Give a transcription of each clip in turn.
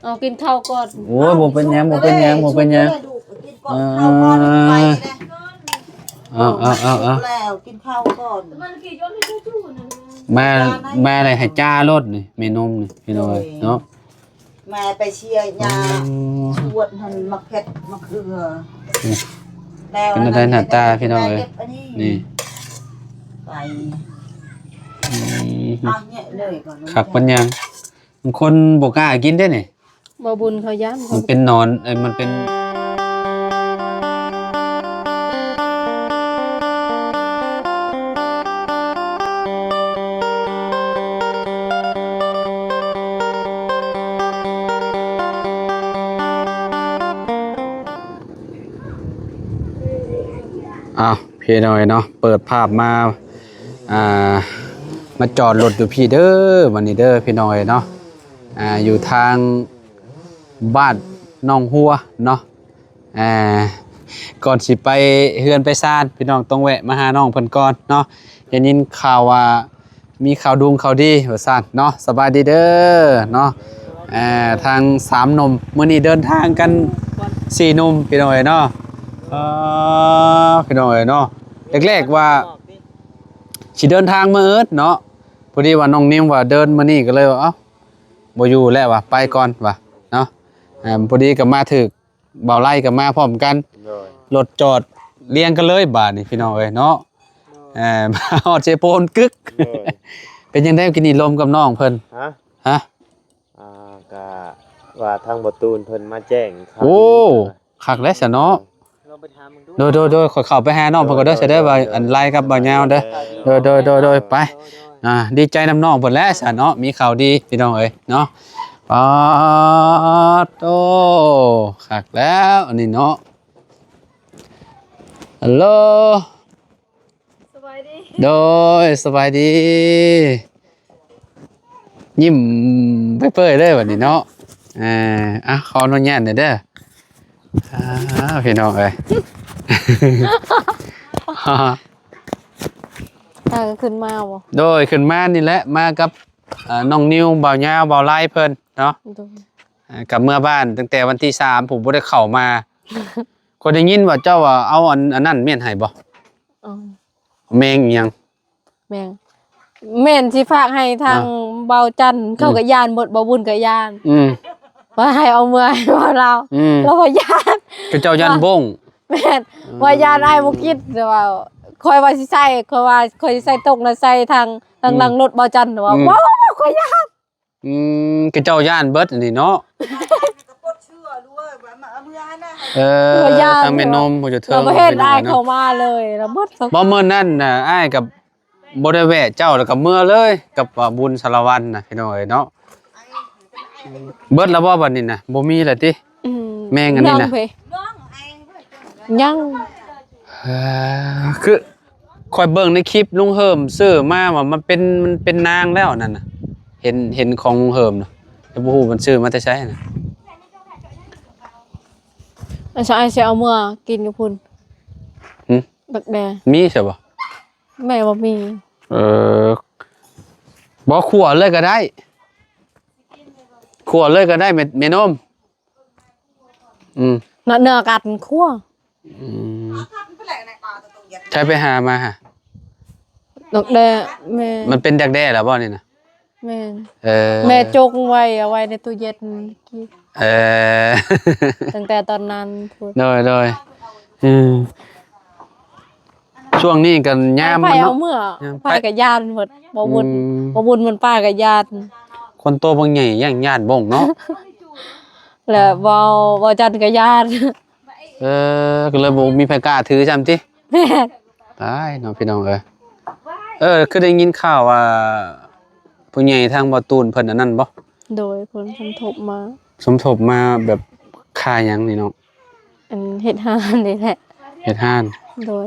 ເອົາກິນເຂົ້າກ່ອນ. ໂອ້ຍ ບໍ່ເປັນຫຍັງ ບໍ່ເປັນຫຍັງ ບໍ່ເປັນຫຍັງ. ກິນກ່ອນ ເອີ ເຂົ້າກ່ອນ ໄປນະ. ເອົາ ເອົາ ເອົາ ເອົາ ແລ້ວກິນເຂົ້າກ່ອນ. ມາ ມາເລີຍ ໃຫ້ຈ້າໂລດນີ້ ແມ່ນົມນີ້ ພີ່ນ້ອງເອີຍ ໂດຍ ເນາະ. ແມ່ໄປເຊຍຍາ ອືມ ສວດຫັ້ນ ໝາກເຜັດ ໝາກເຂືອ ອືມ ແລ້ວ ເປັນຈັ່ງໃດໜ້າຕາພີ່ນ້ອງເອີຍ ນີ້ ໄປ ອືມ ອ່ະ ເຍາະເລີຍກ່ອນ ຄັກປານຫຍັງ ບາງຄົນບໍ່ກ້າກິນເດ້ນີ້ ບໍ່ບຸນເຂົາຢ້ານ ມັນເປັນໜອນ ເອີ ມັນເປັນ ອ້າວ ພີ່ນ້ອງເອີຍເນາະ ເປີດພາບມາ ອ່າ ມາຈອດລົດຢູ່ພີ້ເດີ ບັດນີ້ເດີ ພີ່ນ້ອງເອີຍເນາະ ອ່າ ຢູ່ທາງບ້ານໜອງຫົວເນາະ. ອ່າ ກ່ອນຊິໄປເຮືອນໄປຊານ ພີ່ນ້ອງຕ້ອງແວະມາຫານ້ອງເພິ່ນກ່ອນເນາະ ໄດ້ຍິນຂ່າວວ່າມີຂ່າວດຸງຂ່າວດີວ່າຊັ້ນເນາະ. ສະບາຍດີເດີເນາະ ອ່າ ທັງສາມໜຸ່ມ ມື້ນີ້ເດີນທາງກັນສີ່ໜຸ່ມ ພີ່ນ້ອງເອີຍເນາະ. ອໍ ພີ່ນ້ອງເອີຍເນາະ ແລກໆວ່າຊິເດີນທາງມື້ອື່ນເນາະ ພໍດີວ່ານ້ອງນິວວ່າເດີນມື້ນີ້ ກໍເລີຍວ່າ ເອົ້າ ບໍ່ຢູ່ແລ້ວວ່າ ໄປກ່ອນວ່າເນາະ. ອ່າ ພໍດີກໍມາຖືກ ບ່າວໄລກໍມາພ້ອມກັນ ໂດຍ ລົດຈອດລຽງກັນເລີຍບາດນີ້ ພີ່ນ້ອງເອີຍເນາະ. ໂດຍ ເອີ ມາຮອດເຊໂປນກຶກ ໂດຍ ເປັນຈັ່ງໃດກິນນີ້ລົມກັບນ້ອງເພິ່ນ? ຮະ? ຮະ? ອ່າ ກະວ່າທາງບໍ່ຕູນເພິ່ນມາແຈ້ງຂ່າວ ໂອ້ ດີ ຄັກແລ້ວຊະເນາະ. ລອງໄປຖາມເບິ່ງດູ ໂດຍ ໂດຍ ໂດຍ ຂ້ອຍເຂົ້າໄປຫານ້ອງເພິ່ນກ່ອນເດີ ໂດຍ ຊະເດີ ໂດຍ ວ່າ ໂດຍ ອັນໄລກັບບ່າວຍາວເດີ ໂດຍ ໂດຍ ໂດຍ ໂດຍ ໂດຍ ໄປ ອ່າ ດີໃຈນຳນ້ອງເພິ່ນແຫຼະຊະເນາະ ມີຂ່າວດີ ພີ່ນ້ອງເອີຍເນາະ. ປາດໂທ້ ຄັກແລ້ວອັນນີ້ເນາະ. ຮັລໂຫຼ ສະບາຍດີ ໂດຍ ສະບາຍດີ ຍິ້ມເປີຍໆເລີຍບັດນີ້ເນາະ. ເອີ ອ່ະ ຂໍອະນຸຍາດແດ່ເດີ ອ່າ ພີ່ນ້ອງເອີຍ ພາກັນຂຶ້ນມາບໍ່? ໂດຍ ຂຶ້ນມານີ້ແຫຼະ ມາກັບ ເອີ ນ້ອງນິວ ບ່າວຍາວ ບ່າວໄລເພິ່ນເນາະ. ໂດຍ ເອີ ກັບເມືອບ້ານຕັ້ງແຕ່ວັນທີສາມ ຜູ້ບໍ່ໄດ້ເຂົ້າມາ. ຂ້ອຍໄດ້ຍິນວ່າເຈົ້າວ່າເອົາອັນ ອັນນັ້ນແມ່ນໃຫ້ບໍ່? ອໍ ແມງອີ່ຫຍັງ? ແມງ ແມ່ນຊິຝາກໃຫ້ທາງ ອ່າ ເບົາຈັນ ເຂົາ ອືມ ກໍຢ້ານເບິດ ເບົາບຸນກໍຢ້ານ ອືມ ວ່າໃຫ້ເອົາເມືອໃຫ້ເບົາລາວ ອືມ ລາວວ່າຢ້ານ ເຂົາເຈົ້າຢ້ານບົ້ງ ແມ່ນ ອືມ ວ່າຢ້ານອ້າຍບໍ່ກິນ ແຕ່ວ່າຂ້ອຍວ່າຊິໃສ່ ຂ້ອຍວ່າຂ້ອຍຊິໃສ່ຕົກນະ ໃສ່ທາງ ທາງ ອືມ ຫຼັງລົດເບົາຈັນ ວ່າ ອືມ ບໍ່ ຂ້ອຍຢ້ານ. ອືມ ຄືເຈົ້າຢ້ານເບິດອັນນີ້ເນາະ ເອີ ທາງແມ່ນົມຜູ້ຢູ່ເທິງ ລາວບໍ່ເຫັນອ້າຍເຂົ້າມາເລີຍ ລາວເບິດ. ບໍ່ ມື້ນັ້ນນະ ອ້າຍກໍບໍ່ໄດ້ແວະເຈົ້າ ແລ້ວກໍເມືອເລີຍ ກັບບຸນສາລະວັນນະ ພີ່ນ້ອງເອີຍເນາະ. ເບິດແລ້ວບໍ່ບັດນີ້ນະ? ບໍ່ມີແລ້ວຕິ? ອືມ ແມງອັນນີ້ນະ ຍັງ ເອີ ຄືຂ້ອຍເບິ່ງໃນຄລິບລຸງເຫີມຊື້ມາວ່າມັນເປັນ ມັນເປັນນາງແລ້ວນັ້ນນະ ເຫັນ ເຫັນຂອງລຸງເຫີມນະ ແຕ່ບໍ່ຮູ້ມັນຊື້ມາແຕ່ໃສນະ. ອັນຊະອ້າຍຊິເອົາເມືອກິນຢູ່ພຸ້ນ ຫຶ? ບັກແດ ມີຊະບໍ່? ແມ່ບໍ່ມີ. ເອີ ບໍ່ ຂົ້ວເລີຍກໍໄດ້ ຂົ້ວເລີຍກໍໄດ້ ແມ່ ແມ່ນົມ. ອືມ ເນາະ ເນື້ອກັນຂົ້ວ ອືມ ໃຜໄປຫາມາຫະ? ດັກແດ້ ແມ່ ມັນເປັນດັກແດ້ແລ້ວບໍ່ນີ້ນະ? ແມ່ນ ເອີ ແມ່ຈົງໄວ້ ເອົາໄວ້ໃນຕູ້ເຢັນກິນ ເອີ ຕັ້ງແຕ່ຕອນນັ້ນພຸ້ນ ໂດຍ ໂດຍ ອືມ. ຊ່ວງນີ້ກໍຍາມ ໃຜ ມັນເນາະ ເອົາເມືອ ຍາມ ໃຜ ໃຜກໍຢ້ານເບິດ ບໍ່ບຸນ ອືມ ບໍ່ບຸນມັນປ້າກໍຢ້ານ ຄົນໂຕບັກໃຫຍ່ຍັງຢ້ານບົ້ງເນາະ ແລ້ວເວົ້າ ເວົ້າຈັນກໍຢ້ານ ເອີ ກໍເລີຍບໍ່ມີໃຜກ້າຖືຊ້ຳຕິ? ແມ່ນ ຕາຍເນາະ ພີ່ນ້ອງເອີຍ. ເອີ ຄືໄດ້ຍິນຂ່າວວ່າຜູ້ໃຫຍ່ທາງບໍ່ຕູນເພິ່ນອັນນັ້ນບໍ່? ໂດຍ ເພິ່ນສົມທົບມາ ສົມທົບມາແບບຄ່າຫຍັງນີ້ເນາະ? ອັນເຮັດຮ້ານນີ້ແຫຼະ ເຮັດຮ້ານ ໂດຍ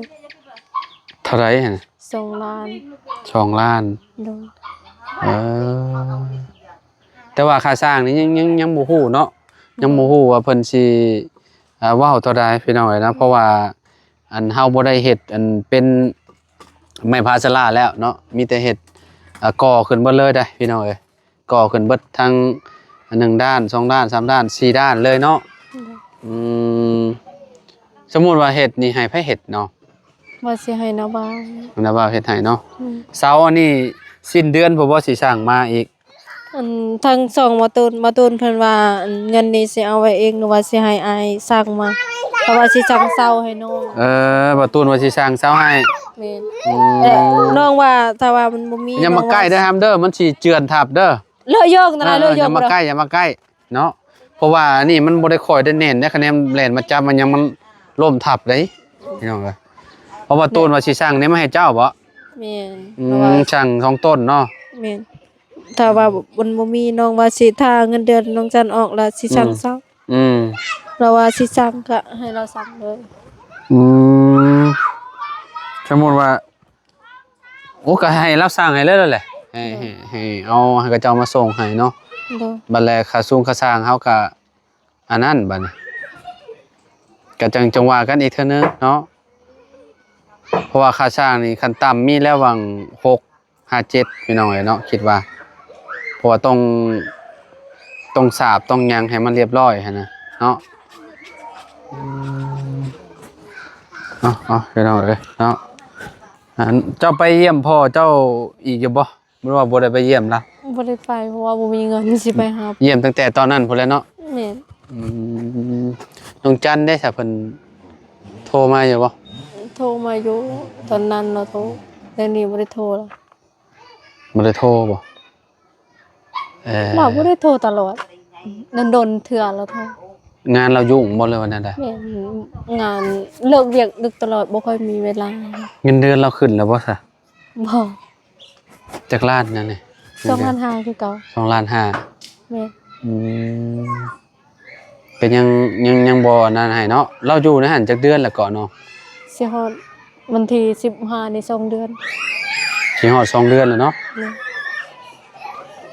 ເທົ່າໃດຫັ້ນ? ສອງລ້ານ ສອງລ້ານ ໂດຍ ເອີ ແຕ່ວ່າຄ່າສ້າງນີ້ຍັງ ຍັງ ຍັງບໍ່ຮູ້ເນາະ ຍັງບໍ່ຮູ້ວ່າເພິ່ນຊິ ອ່າ ເວົ້າເທົ່າໃດ ພີ່ນ້ອງເອີຍເນາະ ເພາະວ່າອັນເຮົາບໍ່ໄດ້ເຮັດອັນເປັນໄມ້ພາສາລາແລ້ວເນາະ ມີແຕ່ເຮັດ ອ່າ ກໍ່ຂຶ້ນເບິດເລີຍເດ້ ພີ່ນ້ອງເອີຍ ກໍ່ຂຶ້ນເບິດທັງ ໜຶ່ງດ້ານ ສອງດ້ານ ສາມດ້ານ ສີ່ດ້ານເລີຍເນາະ. ອືມ ສົມມຸດວ່າເຮັດນີ້ໃຫ້ໃຜເຮັດເນາະ? ວ່າຊິໃຫ້ນ້າບ່າວ ນ້າບ່າວເຮັດໃຫ້ເນາະ. ອືມ ເສົາອັນນີ້ສິ້ນເດືອນພຸ້ນບໍ່ ຊິສ້າງມາອີກ? ອັນທັງສອງ ບໍ່ຕູນ ບໍ່ຕູນເພິ່ນວ່າ ອັນເງິນນີ້ຊິເອົາໄວ້ເອງ ຫຼືວ່າຊິໃຫ້ອ້າຍສ້າງມາ? ເພາະວ່າຊິສ້າງເສົາໃຫ້ນ້ອງ. ເອີ ບໍ່ຕູນວ່າຊິສ້າງເສົາໃຫ້. ແມ່ນ. ອືມ ແຕ່ນ້ອງວ່າ ຖ້າວ່າມັນບໍ່ມີ ຢ່າມາໃກ້ເດີ ຫ້າມເດີ ມັນຊິເຈື່ອນທັບເດີ. ເລີາະຢອກນັ້ນລະ ເອີ ເລີາະຢອກ ຢ່າມາໃກ້ ຢ່າມາໃກ້ເນາະ. ເພາະວ່າອັນນີ້ມັນບໍ່ໄດ້ຄ່ອຍໄດ້ແໜ້ນເດ້ ຄະແນນແລ່ນມາຈັບມາຫຍັງ ມັນລົ້ມທັບເດ້ ພີ່ນ້ອງເອີຍ. ເພາະວ່າຕູນວ່າຊິສ້າງນີ້ມາໃຫ້ເຈົ້າບໍ? ແມ່ນ. ອືມ ເພາະວ່າສ້າງສອງຕົ້ນເນາະ. ແມ່ນ. ຖ້າວ່າມັນບໍ່ມີ ນ້ອງວ່າຊິຖ້າເງິນເດືອນນ້ອງຈັນອອກ ແລ້ວຊິສ້າງເສົາ. ອືມ ລາວວ່າຊິສ້າງກະໃຫ້ລາວສ້າງເລີຍ. ອືມ ສົມມຸດວ່າ ໂອ້ ກະໃຫ້ລາວສ້າງໃຫ້ເລີຍແຫຼະ ໃຫ້ ໃຫ້ ໃຫ້ເອົາ ໃຫ້ເຂົາເຈົ້າມາສົ່ງໃຫ້ເນາະ. ໂດຍ. ບັດແລ້ວຄ່າສູງຄ່າສ້າງເຮົາກະ ອັນນັ້ນບັດນີ້ ກະຈັ່ງ ຈັ່ງວ່າກັນອີກເທື່ອໜຶ່ງເນາະ. ເພາະວ່າຄ່າສ້າງນີ້ຂັ້ນຕ່ຳມີແລ້ວຫວ່າງຫົກຫາເຈັດ ພີ່ນ້ອງເອີຍເນາະ ຄິດວ່າ. ເພາະວ່າຕ້ອງ ຕ້ອງສາບຕ້ອງຫຍັງໃຫ້ມັນລຽບຮ້ອຍຫັ້ນນະເນາະ. ອືມ ເອົາ ເອົາ ພີ່ນ້ອງເອີຍເນາະ. ອັນ ເຈົ້າໄປຢ້ຽມພໍ່ເຈົ້າອີກຢູ່ບໍ່? ບໍ່ ບໍ່ໄດ້ໄປຢ້ຽມລະ? ບໍ່ໄດ້ໄປ ເພາະວ່າບໍ່ມີເງິນຊິໄປຮັບ. ຢ້ຽມຕັ້ງແຕ່ຕອນນັ້ນພຸ້ນແຫຼະເນາະ. ແມ່ນ. ອືມ ນ້ອງຈັນເດ້ຊະ ເພິ່ນໂທມາຢູ່ບໍ່? ໂທມາຢູ່ ຕອນນັ້ນລາວໂທ ດຽວນີ້ບໍ່ໄດ້ໂທລະ. ບໍ່ໄດ້ໂທບໍ່? ເອີ ລາວບໍ່ໄດ້ໂທຕະຫຼອດ ດົນໆເທື່ອລາວໂທ. ງານລາວຫຍຸ້ງບໍ່ ຫຼືວ່າແນວໃດ? ແມ່ນ ງານເລີກວຽກດຶກຕະຫຼອດ ບໍ່ຄ່ອຍມີເວລາ. ເງິນເດືອນລາວຂຶ້ນແລ້ວບໍ່ຊະ? ບໍ່. ຈັກລ້ານແນວນີ້? ສອງລ້ານຫ້າຄືເກົ່າ. ສອງລ້ານຫ້າ. ແມ່ນ. ອືມ ເປັນຫຍັງ ຍັງ ຍັງບໍ່ອັນນັ້ນໃຫ້ເນາະ. ລາວຢູ່ໃນຫັ້ນຈັກເດືອນແລ້ວເກາະເນາະ? ຊິຮອດວັນທີສິບຫ້ານີ້ສອງເດືອນ. ຊິຮອດສອງເດືອນແລ້ວເນາະ. ແມ່ນ.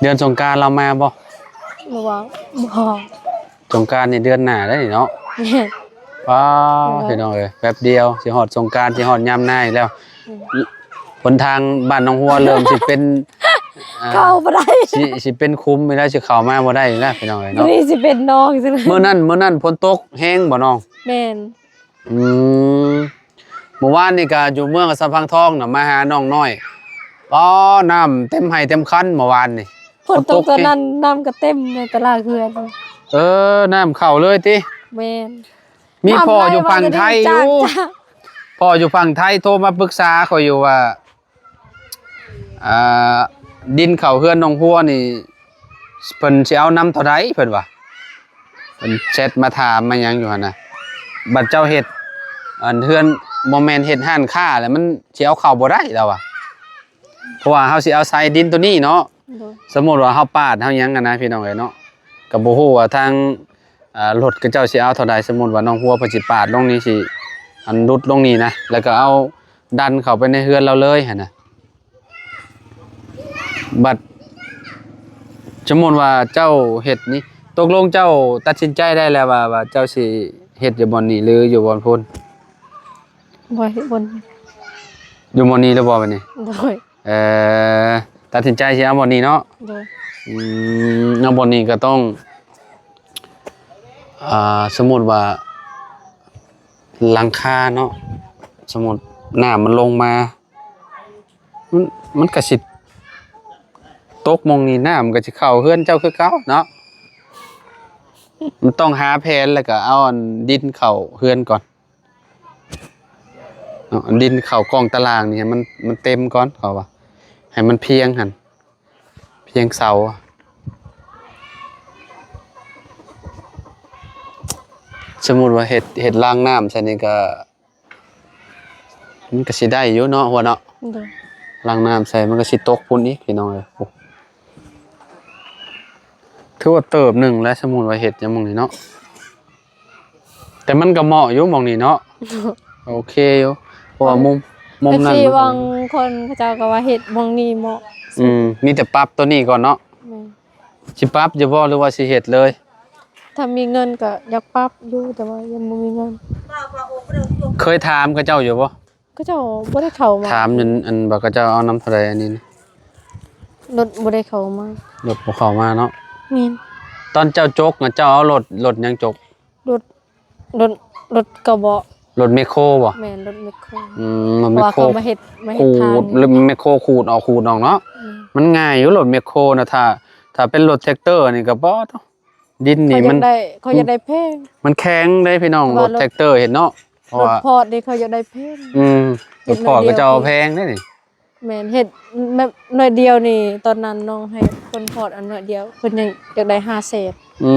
ເດືອນສົງການລາວມາບໍ່? ລາວວ່າບໍ່. ສົງການນີ້ເດືອນໜ້າໄດ໋ນີ້ເນາະ. ແມ່ນ. ວ້າ ໂດຍ ພີ່ນ້ອງເອີຍ ແປັບດຽວຊິຮອດສົງການ ຊິຮອດຍາມໜ້າອີກແລ້ວ. ອືມ ຫົນທາງບ້ານໜອງຫົວເລີ່ມຊິເປັນ ອ່າ ເຂົ້າບໍ່ໄດ້ ຊິ ຊິເປັນຂຸມອີກແລ້ວ ຊິເຂົ້າມາບໍ່ໄດ້ອີກແລ້ວ ພີ່ນ້ອງເອີຍເນາະ. ນີ້ຊິເປັນໜອງ. ມື້ນັ້ນ ມື້ນັ້ນຝົນຕົກແຮງບໍ່ນ້ອງ? ແມ່ນ. ອືມ ມື້ວານນີ້ກະຢູ່ເມືອງສຳພັງທອງນະ ມາຫານ້ອງນ້ອຍ ອໍ ນ້ຳເຕັມໄຮ່ເຕັມຄັນມື້ວານນີ້. ຝົນຕົກຕອນນັ້ນ ນ້ຳກະເຕັມໃນຕະຫຼາດເຮືອນ. ເອີ ນ້ຳເຂົ້າເລີຍຕິ? ແມ່ນ. ມີພໍ່ຢູ່ຝັ່ງໄທຢູ່ ພໍ່ຢູ່ຝັ່ງໄທໂທມາປຶກສາຂ້ອຍຢູ່ວ່າ ອ່າ ດິນເຂົ້າເຮືອນໜອງຫົວນີ້ ເພິ່ນຊິເອົານຳເທົ່າໃດ ເພິ່ນວ່າ. ເພິ່ນແຊັດມາຖາມມາຫຍັງຢູ່ຫັ້ນນະ. ບັດເຈົ້າເຮັດ ອັນ ເຮືອນ ບໍ່ແມ່ນເຮັດຮ້ານຄ້າແລ້ວ ມັນຊິເອົາເຂົ້າບໍ່ໄດ້ລາວວ່າ. ເພາະວ່າເຮົາຊິອາໄສດິນໂຕນີ້ເນາະ. ໂດຍ. ສົມມຸດວ່າເຮົາປາດເຮົາຫຍັງຫັ້ນນະ ພີ່ນ້ອງເອີຍເນາະ ກະບໍ່ຮູ້ວ່າທາງ ອ່າ ລົດເຂົາເຈົ້າຊິເອົາເທົ່າໃດ. ສົມມຸດວ່າໜອງຫົວເພິ່ນຊິປາດລົງນີ້ ຊິ ອັນ ຫຼຸດລົງນີ້ນະ ແລ້ວກະເອົາດັນເຂົ້າໄປໃນເຮືອນລາວເລີຍຫັ້ນນະ. ບັດ ສົມມຸດວ່າເຈົ້າເຮັດນີ້ ຕົກລົງເຈົ້າຕັດສິນໃຈໄດ້ແລ້ວວ່າ ວ່າເຈົ້າຊິເຮັດຢູ່ບ່ອນນີ້ ຫຼື ຢູ່ບ່ອນພຸ້ນ? ບໍ່ເຮັດບ່ອນ ຢູ່ບ່ອນນີ້ແລ້ວບໍ່ບັດນີ້? ໂດຍ. ເອີ ຕັດສິນໃຈຊິເອົາບ່ອນນີ້ເນາະ. ໂດຍ. ອືມ ເອົາບ່ອນນີ້ກະຕ້ອງ ອ່າ ສົມມຸດວ່າຫຼັງຄາເນາະ ສົມມຸດນ້ຳມັນລົງມາ ມັນ ມັນກະຊິຕົກໝ່ອງນີ້ ນ້ຳມັນກະຊິເຂົ້າເຮືອນເຈົ້າຄືເກົ່າເນາະ. ມັນຕ້ອງຫາແຜນ ແລ້ວກະເອົາອັນດິນເຂົ້າເຮືອນກ່ອນເນາະ ດິນເຂົ້າກ້ອງຕາລ່າງນີ້ໃຫ້ມັນ ມັນເຕັມກ່ອນ ເຂົາວ່າ ໃຫ້ມັນພຽງຫັ້ນ ພຽງເສົາ. ສົມມຸດວ່າເຮັດ ເຮັດລາງນ້ຳໃສ່ນີ້ກະ ມັນກະຊິໄດ້ຢູ່ເນາະ ຫົວເນາະ. ໂດຍ. ລາງນ້ຳໃສ່ມັນກະຊິຕົກພຸ້ນອີກ ພີ່ນ້ອງເອີຍ. ໂອ້ ຖືວ່າເຕີບໜຶ່ງແລ້ວ ສົມມຸດວ່າເຮັດຫຍັງໝ່ອງນີ້ເນາະ ແຕ່ມັນກະເໝາະຢູ່ໝ່ອງນີ້ເນາະ. ໂອເຄຢູ່ ເພາະວ່າມຸມ ມຸມນັ້ນ ບາງຄົນເຂົາເຈົ້າກະວ່າເຮັດໝ່ອງນີ້ເໝາະ. ອືມ ມີແຕ່ປັບໂຕນີ້ກ່ອນເນາະ. ແມ່ນ. ຊິປັບຢູ່ບໍ່ ຫຼືວ່າຊິເຮັດເລີຍ? ຖ້າມີເງິນກະຢາກປັບຢູ່ ແຕ່ວ່າຍັງບໍ່ມີເງິນ. ເຄີຍຖາມເຂົາເຈົ້າຢູ່ບໍ່? ເຂົາເຈົ້າບໍ່ໄດ້ເຂົ້າມາ. ຖາມຢູ່ ອັນວ່າເຂົາເຈົ້າເອົານຳເທົ່າໃດອັນນີ້ນະ? ລົດບໍ່ໄດ້ເຂົ້າມາ. ລົດບໍ່ເຂົ້າມາເນາະ. ແມ່ນ. ຕອນເຈົ້າຈົກນະ ເຈົ້າເອົາລົດ ລົດຫຍັງຈົກ? ລົດ ລົດ ລົດກະເບາະ ລົດແມັກໂຄບໍ່? ແມ່ນ ລົດແມັກໂຄ. ອືມ ລົດແມັກໂຄ ເພາະວ່າເຂົາມາເຮັດ ມາເຮັດທາງ ຂູດ ແລ້ວແມັກໂຄຂູດອອກ ຂູດອອກເນາະ. ອືມ ມັນງ່າຍຢູ່ລົດແມັກໂຄນະ. ຖ້າ ຖ້າເປັນລົດແທັກເຕີນີ້ກໍບໍ່ ດິນນີ້ມັນ ເຂົາຢາກໄດ້ ເຂົາຢາກໄດ້ແພງ ມັນແຂງເດ້ພີ່ນ້ອງ. ແຕ່ວ່າລົດແທັກເຕີເຮັດເນາະ ເພາະວ່າລົດຟອດນີ້ເຂົາຢາກໄດ້ແພງ. ອືມ ລົດຟອດເຂົາເຈົ້າເອົາແພງເດ້ນີ້. ແມ່ນ ເຮັດແບບໜ້ອຍດຽວນີ້ ຕອນນັ້ນນ້ອງໃຫ້ເພິ່ນພອດອັນໜ້ອຍດຽວ ເພິ່ນຍັງຢາກໄດ້ຫ້າແສນ. ອື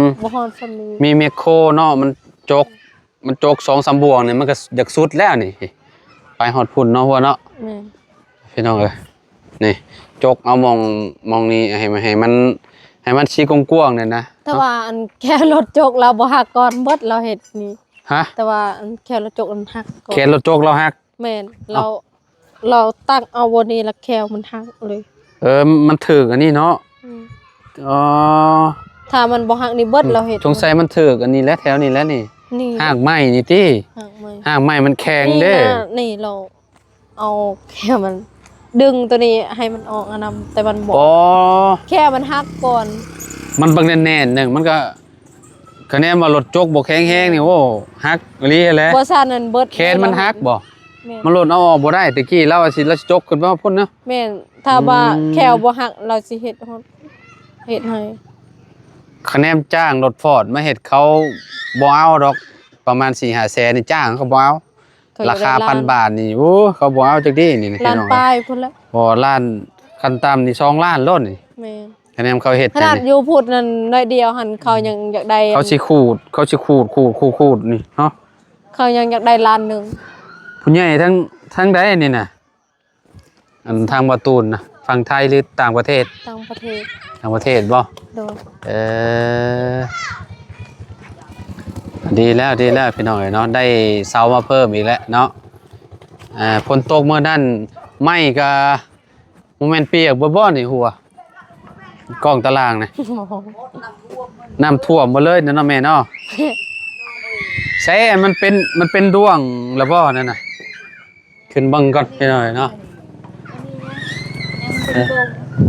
ມ ບໍ່ຮອດສ່ຳນີ້. ມີແມັກໂຄເນາະ ມັນຈົກ ມັນຈົກສອງສາມບ່ວງນີ້ ມັນກໍຢາກສຸດແລ້ວນີ້ ໄປຮອດພຸ້ນເນາະ ຫົວເນາະ. ແມ່ນ ພີ່ນ້ອງເອີຍ ນີ້ຈົກເອົາໝ່ອງ ໝ່ອງນີ້ໃຫ້ ໃຫ້ມັນ ໃຫ້ມັນຊີ້ກວ້າງໆນີ້ນະ. ແຕ່ວ່າອັນແຄວລົດຈົກລາວບໍ່ຫັກກ່ອນເບິດ ລາວເຮັດນີ້. ຮະ? ແຕ່ວ່າອັນແຄວລົດຈົກມັນຫັກກ່ອນ ແຄວລົດຈົກລາວຫັກ. ແມ່ນ ເອົ້າ ລາວ ລາວຕັກເອົາບ່ອນນີ້ລະແຄວມັນຫັກເລີຍ. ເອີ ມັນຖືກອັນນີ້ເນາະ. ອືມ ອໍ ຖ້າມັນບໍ່ຫັກນີ້ເບິດ ອືມ ລາວເຮັດ ສົງໄສມັນຖືກອັນນີ້ແຫຼະ ແຖວນີ້ແຫຼະນີ້ ນີ້ ຮາກໄມ້ນີ້ຕິ ຮາກໄມ້ ຮາກໄມ້ມັນແຂງເດ້. ນີ້ລາວເອົາແຄວມັນດຶງໂຕນີ້ໃຫ້ມັນອອກອັນນຳ ແຕ່ມັນບໍ່ ອໍ ແຄວມັນຫັກກ່ອນ. ມັນບັກແໜ້ນໆໜຶ່ງ ມັນກໍ ຄະແນນວ່າລົດຈົກບໍ່ແຂງແຮງນີ້ ໂອ້ ຫັກອີ່ຫຼີແຫຼະ. ບໍ່ຊັ້ນນັ້ນເບິດ ແຂນມັນຫັກບໍ່? ແມ່ນ ມັນໂລດເອົາອອກບໍ່ໄດ້. ແຕ່ກີ້ລາວວ່າຊິ ລາວຊິຈົກຂຶ້ນໄປຮອດພຸ້ນນະ. ແມ່ນ ຖ້າວ່າ ອືມ ແຄວບໍ່ຫັກ ລາວຊິເຮັດຮອດ ເຮັດໃຫ້. ຄະແນນຈ້າງລົດຟອດມາເຮັດ ເຂົາບໍ່ເອົາດອກ ປະມານສີ່ຫ້າແສນນີ້ ຈ້າງເຂົາບໍ່ເອົາ. ລາຄາພັນບາດນີ້ ໂອ້ ເຂົາບໍ່ເອົາຈັກດີ້ນີ້ ພີ່ນ້ອງ. ລ້ານປາຍພຸ້ນລະ ບໍ່ ລ້ານ ຂັ້ນຕ່ຳນີ້ສອງລ້ານໂລດນີ້. ແມ່ນ ຄະແນນເຂົາເຮັດ ຂະໜາດຢູ່ພຸ້ນນັ້ນໜ້ອຍດຽວຫັ້ນ ເຂົາຍັງຢາກໄດ້ ເຂົາຊິຂູດ ເຂົາຊິຂູດ ຂູດ ຂູດ ຂູດນີ້ເນາະ. ເຂົາຍັງຢາກໄດ້ລ້ານໜຶ່ງ. ຜູ້ໃຫຍ່ທາງ ທາງໃດນີ້ນະ? ອັນທາງບໍ່ຕູນນະ ຝັ່ງໄທ ຫຼື ຕ່າງປະເທດ? ຕ່າງປະເທດ. ຕ່າງປະເທດບໍ່? ໂດຍ. ເອີ ດີແລ້ວ ດີແລ້ວ ພີ່ນ້ອງເອີຍເນາະ ໄດ້ເສົາມາເພີ່ມອີກແລ້ວເນາະ. ອ່າ ຝົນຕົກມື້ນັ້ນ ໄມ້ກະ ບໍ່ແມ່ນປຽກເບິດບໍ່ນີ້ຫົວ ກ້ອງຕາລ່າງນະ? ບໍ່ ນ້ຳຖ້ວມໝົດເລີຍນະເນາະແມ່ເນາະ. ໃສ ອັນມັນເປັນ ມັນເປັນດ້ວງລະບໍ່ນັ້ນນະ? ຂຶ້ນເບິ່ງກ່ອນພີ່ນ້ອງເນາະ.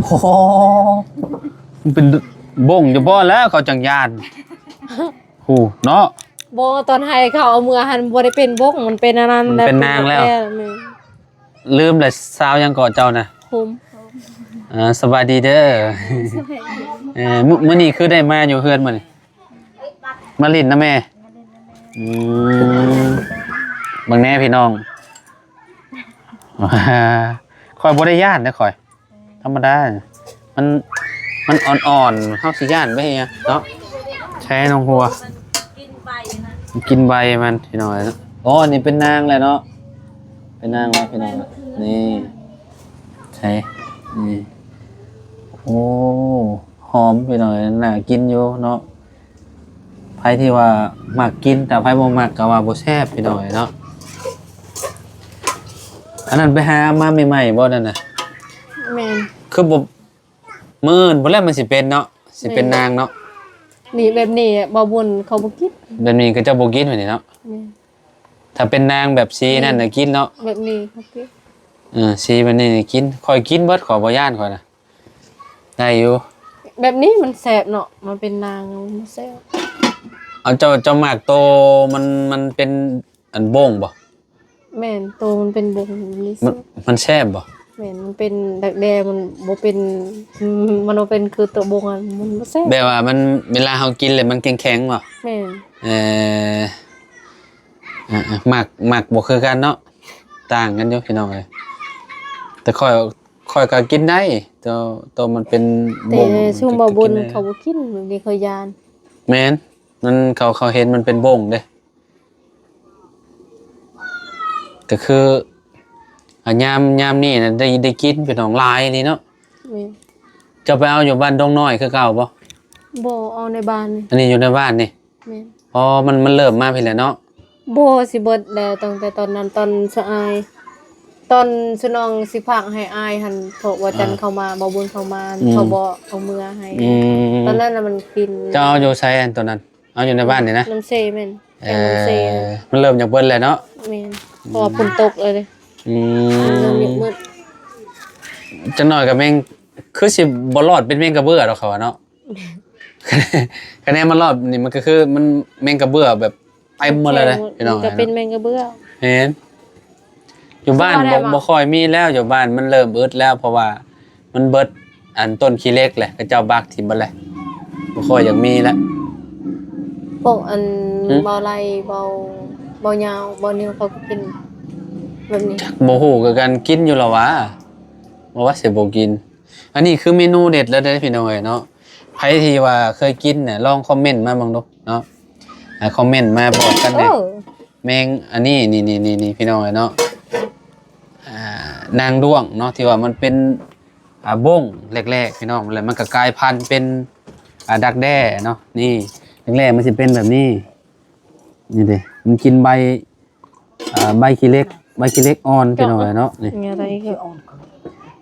ໂອ້ໂຫ ມັນເປັນບົ້ງຢູ່ບໍ່ແລ້ວ ເຂົາຈັ່ງຢ້ານ ໂຫເນາະ. ບໍ່ ຕອນໃຫ້ເຂົາເອົາເມືອຫັ້ນບໍ່ໄດ້ເປັນບົ້ງ ມັນເປັນອັນນັ້ນ ມັນເປັນນາງແລ້ວ. ແມ່ນ ລືມແລ້ວ ສາວຫຍັງເກາະເຈົ້ານະ? ຄຸມ. ເອີ ສະບາຍດີເດີ. ເອີ ມື້ ມື້ນີ້ຄືໄດ້ມາຢູ່ເຮືອນມື້ນີ້? ມາຫຼິ້ນນຳແມ່. ອືມ ເບິ່ງແດ່ພີ່ນ້ອງ ຂ້ອຍບໍ່ໄດ້ຢ້ານເດ້ຂ້ອຍ ທຳມະດາ ມັນ ມັນອ່ອນໆ ເຮົາຊິຢ້ານໄປເຮັດຫຍັງເນາະ. ໃຊ້ນ້ອງຫົວ ກິນໃບມັນພີ່ນ້ອງເອີຍເນາະ. ອໍ ອັນນີ້ເປັນນາງແລ້ວເນາະ ເປັນນາງແລ້ວພີ່ນ້ອງ. ນີ້ ໃຊ້ ນີ້ ໂອ້ ຫອມພີ່ນ້ອງເອີຍ ໜ້າກິນຢູ່ເນາະ. ໃຜທີ່ວ່າມັກກິນ ຖ້າໃຜບໍ່ມັກກໍວ່າບໍ່ແຊບພີ່ນ້ອງເອີຍເນາະ. ອັນນັ້ນໄປຫາມາໃໝ່ໆບໍ່ນັ້ນນະ? ແມ່ນ. ຄືບໍ່ ມື້ອື່ນພຸ້ນແຫຼະມັນຊິເປັນເນາະ ຊິເປັນນາງເນາະ. ນີ້ ແບບນີ້ບໍ່ບຸນເຂົາບໍ່ກິນ ແບບນີ້ເຂົາເຈົ້າບໍ່ກິນແບບນີ້ເນາະ. ແມ່ນ. ຖ້າເປັນນາງແບບສີນັ້ນນະກິນເນາະ ແບບນີ້ເຂົາກິນ. ເອີ ສີແບບນີ້ກິນ ຂ້ອຍກິນເບິດ ຂ້ອຍບໍ່ຢ້ານ ຂ້ອຍນະ ໄດ້ຢູ່. ແບບນີ້ມັນແຊບເນາະ ມັນເປັນນາງມັນແຊບ. ເອົາ ເຈົ້າ ເຈົ້າມັກໂຕມັນ ມັນເປັນອັນບົ້ງບໍ່? ແມ່ນ ໂຕມັນເປັນບົ້ງນີ້ ມັນ ມັນແຊບບໍ່? ແມ່ນ ມັນເປັນດັກແດ້ ມັນບໍ່ເປັນ ມັນບໍ່ເປັນຄືໂຕບົ້ງ ມັນບໍ່ແຊບ. ແບບວ່າມັນ ເວລາເຮົາກິນແລ້ວມັນແຂງໆບໍ່? ແມ່ນ. ເອີ ອ່າ ມັກ ມັກບໍ່ຄືກັນເນາະ ຕ່າງກັນຢູ່ພີ່ນ້ອງເອີຍ. ແຕ່ຂ້ອຍ ຂ້ອຍກໍກິນໄດ້ ໂຕ ໂຕມັນເປັນບົ້ງ ແຕ່ຊຸມບໍ່ບຸນເຂົາບໍ່ກິນ ແບບນີ້ເຂົາຢ້ານ. ແມ່ນ ມັນ ເຂົາ ເຂົາເຫັນມັນເປັນບົ້ງເດ້. ກໍຄື ອ່າ ຍາມ ຍາມນີ້ນະ ໄດ້ ໄດ້ກິນພີ່ນ້ອງ ຫຼາຍນີ້ເນາະ. ແມ່ນ. ເຈົ້າໄປເອົາຢູ່ບ້ານດົງນ້ອຍຄືເກົ່າບໍ່? ບໍ່ ເອົາໃນບ້ານນີ້. ອັນນີ້ຢູ່ໃນບ້ານນີ້? ແມ່ນ. ອໍ ມັນ ມັນເລີ່ມມາພີ້ແຫຼະເນາະ. ບໍ່ ຊິເບິດແລ້ວ ຕັ້ງແຕ່ຕອນນັ້ນ ຕອນສະອາຍ ຕອນສະໜອງຊິຝາກໃຫ້ອາຍຫັ້ນ ພວກວ່າຈັນເຂົ້າມາ ເບົາບຸນເຂົ້າມາ ອືມ ເຂົາບໍ່ເອົາເມືອໃຫ້. ອືມ. ຕອນນັ້ນນະມັນກິນ. ເຈົ້າເອົາຢູ່ໃສອັນໂຕນັ້ນ? ເອົາຢູ່ໃນບ້ານນີ້ນະ? ນ້ຳເຊແມ່ນ. ເອີ ແຖວນ້ຳເຊ. ມັນເລີ່ມຢາກເບິດແລ້ວເນາະ? ແມ່ນ. ເພາະວ່າຝົນຕົກເລີຍເດ້. ອືມ. ມັນເລີ່ມຢາກເບິດ. ຈັກໜ້ອຍກໍແມ່ງ ຄືຊິບໍ່ລອດເປັນແມງກະເບື້ອດອກ ເຂົາວ່າເນາະ. ແມ່ນ. ຄະແນນມາລອບນີ້ ມັນກໍຄື ມັນແມງກະເບື້ອແບບເຕັມໝົດເລີຍເດ້ ມັນກໍເປັນແມງກະເບື້ອ ພີ່ນ້ອງເອີຍເນາະ. ແມ່ນ ຢູ່ບ້ານບໍ່ ບໍ່ຄ່ອຍມີແລ້ວ ຢູ່ບ້ານມັນເລີ່ມອຶດແລ້ວ ເພາະວ່າມັນເບິດອັນຕົ້ນຂີ້ເຫຼັກແຫຼະ ເຂົາເຈົ້າບັກຖິ້ມເບິດແຫຼະ ບໍ່ຄ່ອຍຢາກມີແລ້ວ. ພວກອັນ ຫື? ເບົາໄລ ເບົາ ເບົາຍາວ ເບົານິວ ເຂົາກໍກິນແບບນີ້ ຈັກບໍ່ຮູ້ຄືກັນ ກິນຢູ່ລະຫວາ ບໍ່ວ່າຊິບໍ່ກິນ. ອັນນີ້ຄືເມນູເດັດແລ້ວເດ້ພີ່ນ້ອງເອີຍເນາະ. ໃຜທີ່ວ່າເຄີຍກິນນະ ລອງຄອມເມັນມາເບິ່ງດູເນາະ ອ່າ ຄອມເມັນມາບອກກັນແດ່. ເອີ ແມງອັນນີ້ ນີ້ໆໆ ພີ່ນ້ອງເອີຍເນາະ ອ່າ ນາງດ້ວງເນາະ ທີ່ວ່າມັນເປັນ ອ່າ ບົ້ງແລກໆ ພີ່ນ້ອງ ແລ້ວມັນກໍກາຍພັນເປັນ ອ່າ ດັກແດ້ເນາະ. ນີ້ ແລກໆ ມັນຊິເປັນແບບນີ້ ນີ້ເດ້ ມັນກິນໃບ ອ່າ ໃບຂີ້ເຫຼັກ ໃບຂີ້ເຫຼັກອ່ອນ ພີ່ນ້ອງເອີຍເນາະ. ນີ້ ນີ້ອະໄລຄື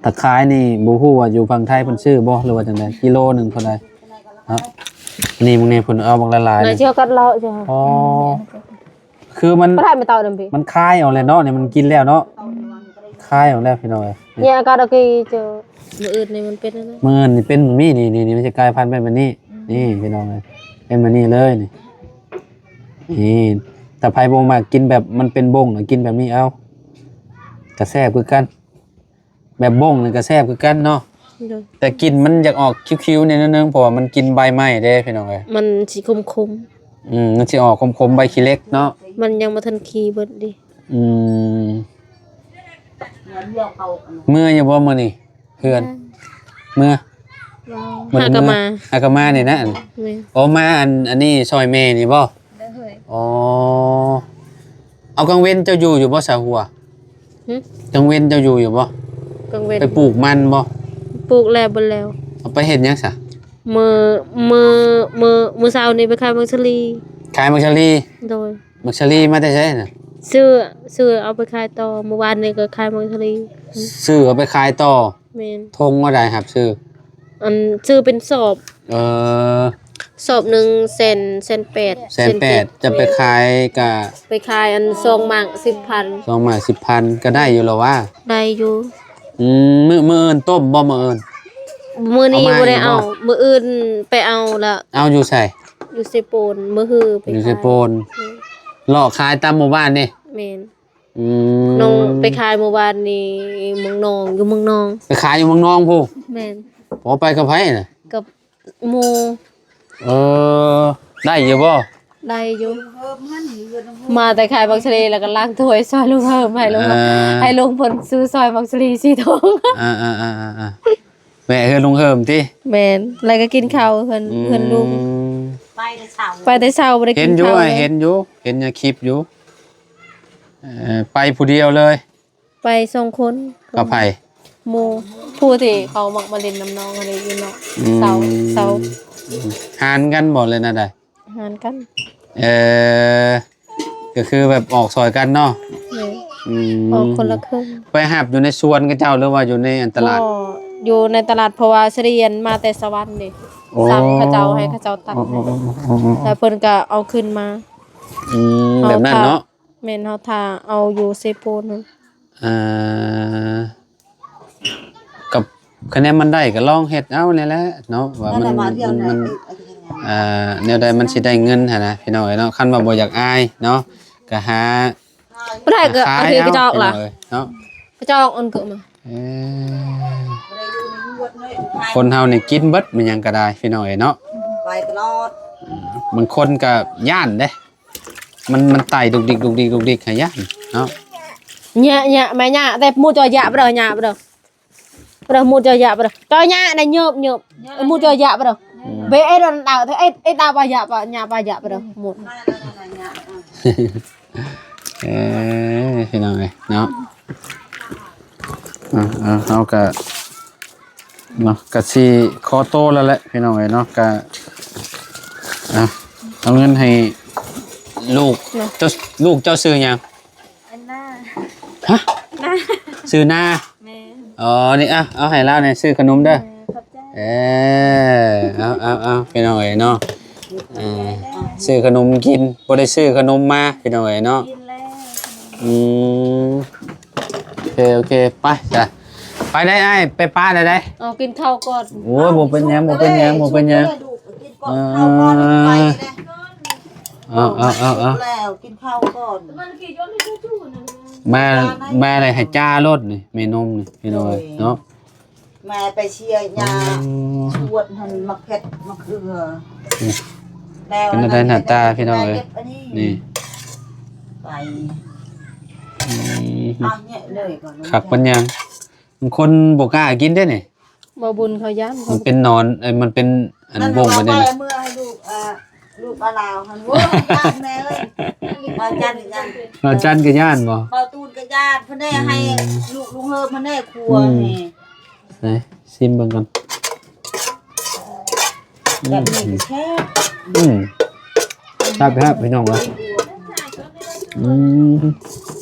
ຖ້າຂາຍນີ້ບໍ່ຮູ້ວ່າຢູ່ຝັ່ງໄທເພິ່ນຊື້ບໍ່ ຫຼືວ່າຈັ່ງໃດ ກິໂລໜຶ່ງເທົ່າໃດເນາະ. ນີ້ ມື້ນີ້ເພິ່ນເອົາບັກຫຼາຍໆ ນີ້ ເຈົ້າກັດເລາະເຈົ້າ. ອໍ ຄືມັນ ບໍ່ໄດ້ມາເຕົານຳພີ່ ມັນຄາຍອອກແລ້ວເນາະ ນີ້ມັນກິນແລ້ວເນາະ ຄາຍອອກແລ້ວ ພີ່ນ້ອງເອີຍ. ນີ້ອາກາດໂອເຄເຈົ້າ ມື້ອື່ນນີ້ມັນເປັນອັນນັ້ນ ມື້ອື່ນນີ້ເປັນແບບນີ້ ນີ້ໆ ມັນຈະກາຍພັນເປັນແບບນີ້ ອືມ ນີ້ ພີ່ນ້ອງເອີຍ ເປັນແບບນີ້ເລີຍນີ້. ນີ້ ຖ້າໃຜບໍ່ມັກກິນແບບມັນເປັນບົ້ງນະ ກິນແບບນີ້ເອົາ ກະແຊບຄືກັນ ແບບບົ້ງນີ້ກະແຊບຄືກັນເນາະ. ໂດຍ ແຕ່ກິ່ນມັນຢາກອອກຄິວໆ ແດ່ໜ້ອຍໜຶ່ງ ເພາະວ່າມັນກິນໃບໄມ້ເດ້ ພີ່ນ້ອງເອີຍ ມັນຊິຂົມໆ. ອືມ ມັນຊິອອກຂົມໆ ໃບຂີ້ເຫຼັກເນາະ ມັນຍັງບໍ່ທັນຂີ້ເບິດເດ້. ອືມ ເມືອຢູ່ບໍ່ມື້ນີ້? ເຮືອນ ເມືອ ຫາກະມາ ຫາກະມານີ້ນະ. ແມ່ນ ອໍ ມາອັນ ອັນນີ້ຊ່ອຍແມ່ນີ້ບໍ່? ໂດຍ ອໍ ເອົາ ກາງເວັນເຈົ້າຢູ່ຢູ່ບໍ່ສາຫົວ? ຫຶ? ກາງເວັນເຈົ້າຢູ່ຢູ່ບໍ່? ກາງເວັນ ໄປປູກມັນບໍ່? ປູກແລ້ວເບິດແລ້ວ. ເອົາໄປເຮັດຫຍັງຊະ? ມື້ ມື້ ມື້ ມື້ເຊົ້ານີ້ໄປຂາຍໝາກສາລີ. ຂາຍໝາກສາລີ? ໂດຍ ໝາກສາລີມາແຕ່ໃສນະ? ຊື້ ຊື້ເອົາໄປຂາຍຕໍ່ ມື້ວານນີ້ກໍຂາຍໝາກສາລີ. ຊື້ເອົາໄປຂາຍຕໍ່? ແມ່ນ ຖົງວ່າໃດຮັບຊື້? ອັນ ຊື້ເປັນສອບ. ເອີ ສອບໜຶ່ງແສນ ແສນແປດ ແສນແປດ. ແສນເຈັດ ຈະໄປຂາຍກະ ໄປຂາຍອັນ ສອງໝາກສິບພັນ. ສອງໝາກສິບພັນ ກໍໄດ້ຢູ່ລະຫວາ? ໄດ້ຢູ່. ອືມ ມື້ ມື້ອື່ນຕົ້ມບໍ່? ມື້ອື່ນ ມື້ນີ້ບໍ່ໄດ້ເອົາ ມື້ອື່ນໄປເອົາລະ. ເອົາຢູ່ໃສ? ຢູ່ເຊໂປນ ມື້ຮືໄປ ຢູ່ເຊໂປນ. ແມ່ນ ເລາະຂາຍຕາມໝູ່ບ້ານນີ້? ແມ່ນ. ອືມ ນ້ອງໄປຂາຍມື້ວານນີ້ເມືອງນອງ ຢູ່ເມືອງນອງ. ໄປຂາຍຢູ່ເມືອງນອງພຸ້ນ? ແມ່ນ. ໂອ ໄປກັບໃຜນະ? ກັບໝູ່. ເອີ ໄດ້ຢູ່ບໍ່? ໄດ້ຢູ່. ມາແຕ່ຂາຍໝາກສາລີ ແລ້ວກໍລ້າງຖ້ວຍຊ່ອຍລຸງເຮີມ ໃຫ້ລຸງ ເອີ ໃຫ້ລຸງເພິ່ນຊື້ຊ່ອຍໝາກສາລີສີ່ຖົງ. ອ່າໆໆໆ ແວະເຮືອນລຸງເຮີມຕິ? ແມ່ນ ແລ້ວກໍກິນເຂົ້າເຮືອນ ອືມ ເຮືອນລຸງ. ໄປແຕ່ເຊົ້າ ໄປແຕ່ເຊົ້າ ບໍ່ໄດ້ກິນເຂົ້າ. ເຫັນຢູ່ ເຫັນຢູ່ ເຫັນໃນຄລິບຢູ່. ເອີ ໄປຜູ້ດຽວເລີຍ? ໄປສອງຄົນ. ກັບໃຜ? ໝູ່ ຜູ້ທີ່ເຂົາມັກມາຫຼິ້ນນຳນ້ອງຫັ້ນເດ ຢູ່ເນາະ. ອືມ ເຊົາ ເຊົາ. ຫານກັນບໍ່ ຫຼືແນວໃດ? ຫານກັນ. ເອີ ກໍຄືແບບອອກຊ່ອຍກັນເນາະ. ແມ່ນ. ອືມ ອອກຄົນລະເຄິ່ງ. ໄປຮັບຢູ່ໃນສວນເຂົາເຈົ້າ ຫຼືວ່າຢູ່ໃນອັນຕະຫຼາດ? ບໍ່ ຢູ່ໃນຕະຫຼາດ ເພາະວ່າສະເດຍນມາແຕ່ສະຫວັນເດ. ໂອ້ ສັ່ງເຂົາເຈົ້າ ໃຫ້ເຂົາເຈົ້າຕັດ. ໂອ້ ແລ້ວເພິ່ນກໍເອົາຂຶ້ນມາ. ອືມ ແບບນັ້ນເນາະ. ແມ່ນ ເຮົາຖ້າເອົາຢູ່ເຊໂປນ. ອ່າ ກັບຄະແນນມັນໄດ້ກໍລອງເຮັດເອົານີ້ແຫຼະເນາະ ວ່າມັນ ມັນ ມັນ ອ່າ ແນວໃດມັນຊິໄດ້ເງິນຫັ້ນນະ ພີ່ນ້ອງເອີຍເນາະ. ຄັນວ່າບໍ່ຢາກອາຍເນາະ ກໍຫາ ບໍ່ໄດ້ກໍເອົາກະຈອກລະເນາະ ກະຈອກອັນກະມາ. ເອີ ຄົນເຮົານີ້ກິນເບິດ ແມ່ນຫຍັງກໍໄດ້ ພີ່ນ້ອງເອີຍເນາະ. ໄປຕະຫຼອດ ບາງຄົນກໍຢ້ານເດ້ ມັນ ມັນໄຕ່ດຸກດິກ ດຸກດິກ ດຸກດິກ ໃຫ້ຢ້ານເນາະ. ຍະ ຍະ ແມ່ຍະ ແຕ່ໝູ່ຈອຍະບໍ່ເດີ ຍະບໍ່ເດີ ບໍ່ເດີ ໝູ່ຈອຍະບໍ່ເດີ ຈອຍະນະ ໂຍບ ໂຍບ ໝູ່ຈອຍະບໍ່ເດີ. ອືມ ເບເອດອນດາວ ເອດ ເອດດາວປະຍະປະຍະປະຍະບໍ່ເດີ ໝູ່. ເອີ ພີ່ນ້ອງເອີຍເນາະ. ເອີ ເອີ ເຮົາກະ ເນາະ ກະຊິຂໍໂຕແລ້ວແຫຼະ ພີ່ນ້ອງເອີຍເນາະ. ກະ ເອົາ ເອົາເງິນໃຫ້ລູກເນາະ. ເຈົ້າ ລູກເຈົ້າຊື່ຫຍັງ? ອັນນາ. ຮະ? ນາ. ຊື່ນາ? ແມ່ນ. ອໍ ນີ້ ເອົາ ເອົາໃຫ້ລາວນີ້ ຊື້ຂະໜົມເດີ. ເອີ ຂອບໃຈ. ເອີ ເອົາ ເອົາ ເອົາ ພີ່ນ້ອງເອີຍເນາະ. ເອີ ຊື້ຂະໜົມກິນ ບໍ່ໄດ້ຊື້ຂະໜົມມາ ພີ່ນ້ອງເອີຍເນາະ. ກິນແລ້ວ. ອືມ ໂອເຄ ໂອເຄ ໄປ ໄປໄດ້ອ້າຍ ໄປປະໄດ້ໄດ໋. ເອົາກິນເຂົ້າກ່ອນ. ໂອ້ຍ ບໍ່ເປັນຫຍັງ ບໍ່ເປັນຫຍັງ ບໍ່ເປັນຫຍັງ. ກໍເຂົ້າກ່ອນໄປເດ້. ເອີ ເອີ ເອີ ເອີ ແລ້ວກິນເຂົ້າກ່ອນ. ມາ ມາເລີຍໃຫ້ຈ້າໂລດນີ້ ແມ່ນົມນີ້ພີ່ນ້ອງເອີຍເນາະ. ແມ່ໄປເຊຍຢາ ອືມ ຊວດຫັ້ນ ໝາກເຜັດ ໝາກເຂືອ ອືມ ແລ້ວ ເປັນແນວໃດໜ້າຕາພີ່ນ້ອງເອີຍ ນີ້ ໄປ ອືມ ອ່ະ ແຍະເລີຍກ່ອນ ຄັກປານຫຍັງ ບາງຄົນບໍ່ກ້າກິນເດ້ນີ້. ບໍ່ບຸນເຂົາຢ້ານ ມັນເປັນໜອນ ເອີ ມັນເປັນອັນບົ້ງໄປນີ້ນະ ເມື່ອໃຫ້ລູກ ເອີ ລູກບ່າວລາວຫັ້ນ ໂອ້ຍ ຢ້ານແມ່ເອີຍ ບ່າວຈັນກໍຢ້ານ ບ່າວຈັນກໍຢ້ານບໍ່? ບ່າວຕູນກໍຢ້ານ ເພິ່ນໄດ້ໃຫ້ ອືມ ລູກລຸງເຮີບ ເພິ່ນໄດ້ຄົວ ອືມ ນີ້ ໃສ່ ຊິມເບິ່ງກ່ອນ ແບບນີ້ກໍແຊບ ອືມ ອືມ ແຊບໆ ພີ່ນ້ອງເອີຍ ອືມ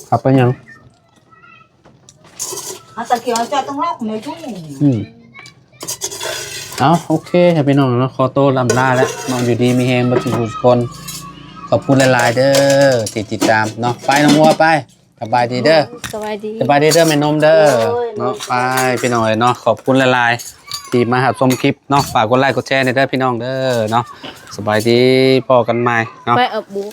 ຄັກປານຫຍັງ. ອາ ຕະກີ້ເຈົ້າຕ້ອງລັອກໃນຕູ້ ອືມ ເອົາ ໂອເຄ ພີ່ນ້ອງເນາະ ຂໍໂຕລ່ຳລາແລ້ວເນາະ ຢູ່ດີມີແຮງເບິດທຸກຄົນ ຂອບຄຸນຫຼາຍໆເດີທີ່ຕິດຕາມເນາະ ໄປນ້ອງບົວໄປ ສະບາຍດີເດີ ສະບາຍດີ ສະບາຍດີເດີແມ່ນົມເດີ ໂດຍ ເນາະ ໄປ ພີ່ນ້ອງເອີຍເນາະ ຂອບຄຸນຫຼາຍໆທີ່ມາຮັບຊົມຄລິບເນາະ ຝາກກົດໄລກົດແຊແດ່ເດີພີ່ນ້ອງເດີເນາະ ສະບາຍດີ ພໍ້ກັນໃໝ່ເນາະ ໄປເອົາບຸ